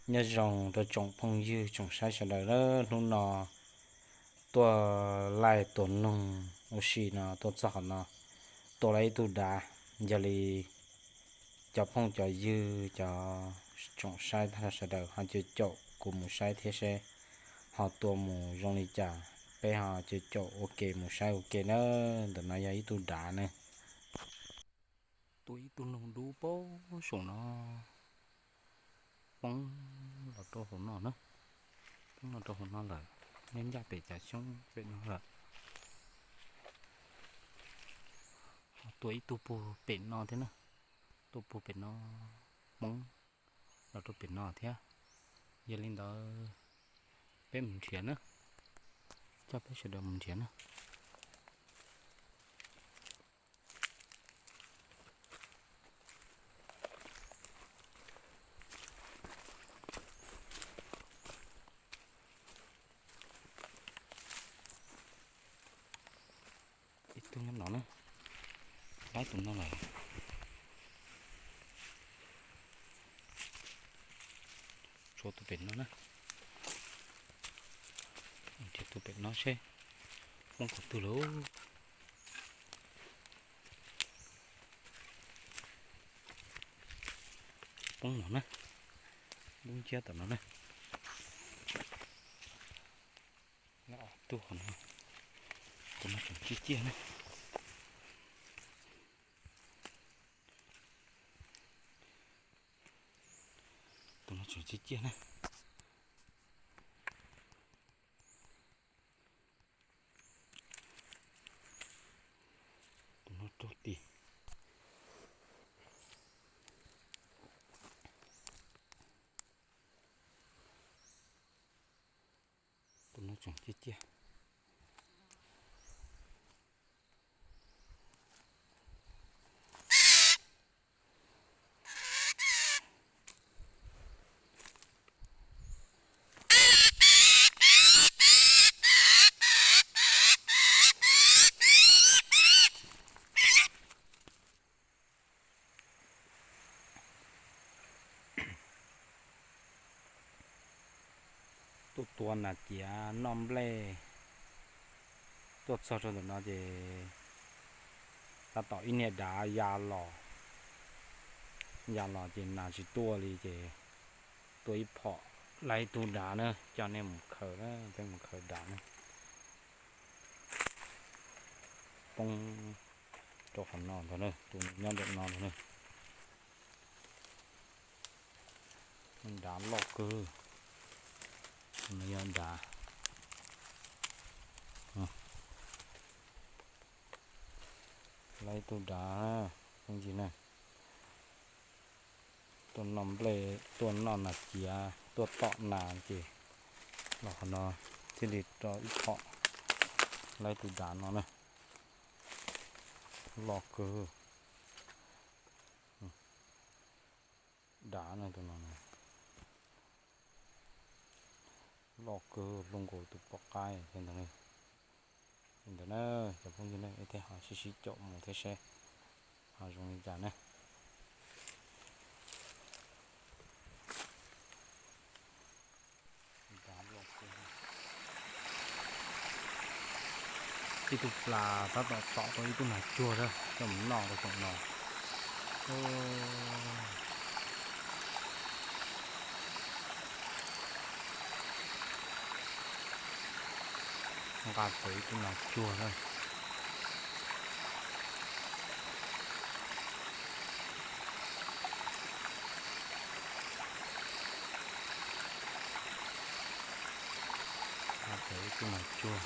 Nyob zoo rau tsoom phooj ywg tsoom saib sawv daws, hnub no tuaj laij tua noog ua si no tuaj txog qhov no, tua tau ib tug dav. Yog li cov phooj cov ywg cov tsoom saib sawv daws ho caum caum kuv mus saib thiab seb ho tua mus zoo li cas, peb ho caum caum ua ke mus saib ua ke na. Ntawm no yog ib tug dav na. Tua ib tug noog dub poob saum no, poob los rau hauv no na, poob los rau hauv no lawm, nyob ncaj pem cov xyoob pem no lawm. Ho tua ib tug puag pem no thiab na, tua puag pem no, poob los rau pem no thiab. Yog li ntawd peb mus nrhiav na, coj peb sawv daws mus nrhiav na. Ib tug nyob no na, laib tus no lawm. Tshuav tus pem no na, nrhiav tus pem no seb poob qhov twg lawm. Poob no na, dub nciab tom no na. Tug qhov no, tus no tseem ciaj ciaj na. Tus no tseem ciaj ciaj na. Tus no raug tim. Tus no tseem ciaj ciaj. Tuaj tua nas ciav noj nplej, tuaj txog rau ntawm no ces tab tom ib niag dav ya los, ya los ces nas tsis tuaj li ces tua ib phom laib ib tug dav na, coj nej mus khaws na, peb mus khaws dav na. Poob rau qhov no ntag na, tus nyob ntawm no ntag na. Dav loj kawg. Tus no yog dav. Laib ib tug dav, phooj ywg na. Tuaj noj nplej, tuaj noj nas ciav, tuaj tom nas ces los qhov no thiaj li rau ib phom laib tus dav no na. Loj kawg. Dav na tus no na. Loj kawg, loj nkaus tus pom qab thiab ntag. Li ntawd na, cov phooj ywg na, ib teg ho sib sib caum mus thiab seb ho zoo li cas na. Ib tug plas tab tom tom tau ib tug nas tsuag thiab, coj mus noj rau saum no. Nqa tau ib tug nas tsuag na. Nqa tau ib tug nas tsuag.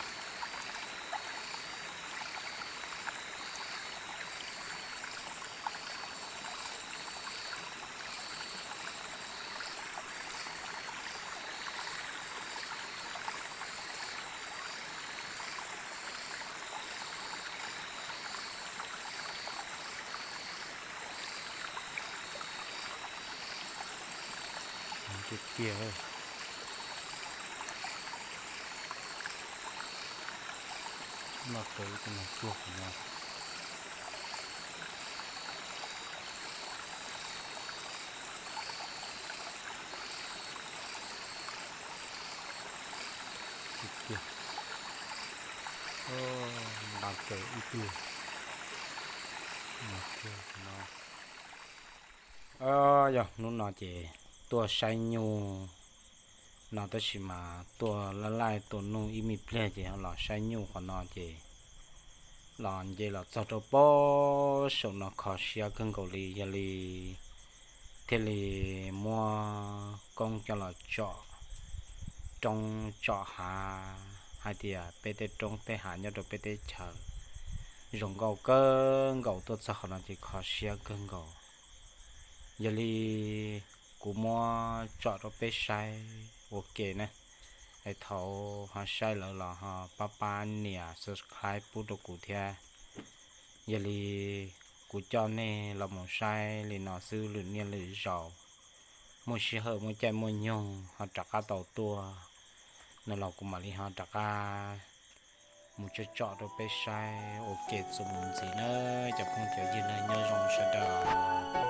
Tiag tiag. Noj tau ib tug nas tsuag no. Nqa tes ib tug no. Yog hnub no ces tuaj saib nyuj no tab sis mas tuaj laj laij tuaj nug ib me pliag ces los saib nyuj qhov no ces los nce los txog rau pem saum no kho siab kawg nkaus li, yog li thiaj li muab koob coj los tsom roob tsom hav, hais tias peb tej roob tej hav nyob rau peb teb chaws zoo nkauj kawg nkaus, tuaj txog qhov no ces kho siab kawg nkaus. Yog li kuv muab tsom rau peb saib ua ke na. Es thaum ho saib lawm los ho pab pab nias subscribe pub rau kuv thiab. Yog li kuv coj nej los mus saib li no xwb, lwm niaj lwm zaus muaj sij hawm muaj caij muaj nyoog ho rov qab tau tuaj no los kuv mam li ho rov qab mus tsom tsom rau peb saib ua ke txuas mus ntxiv na. Cov phooj cov ywg na, nyob zoo sawv daws.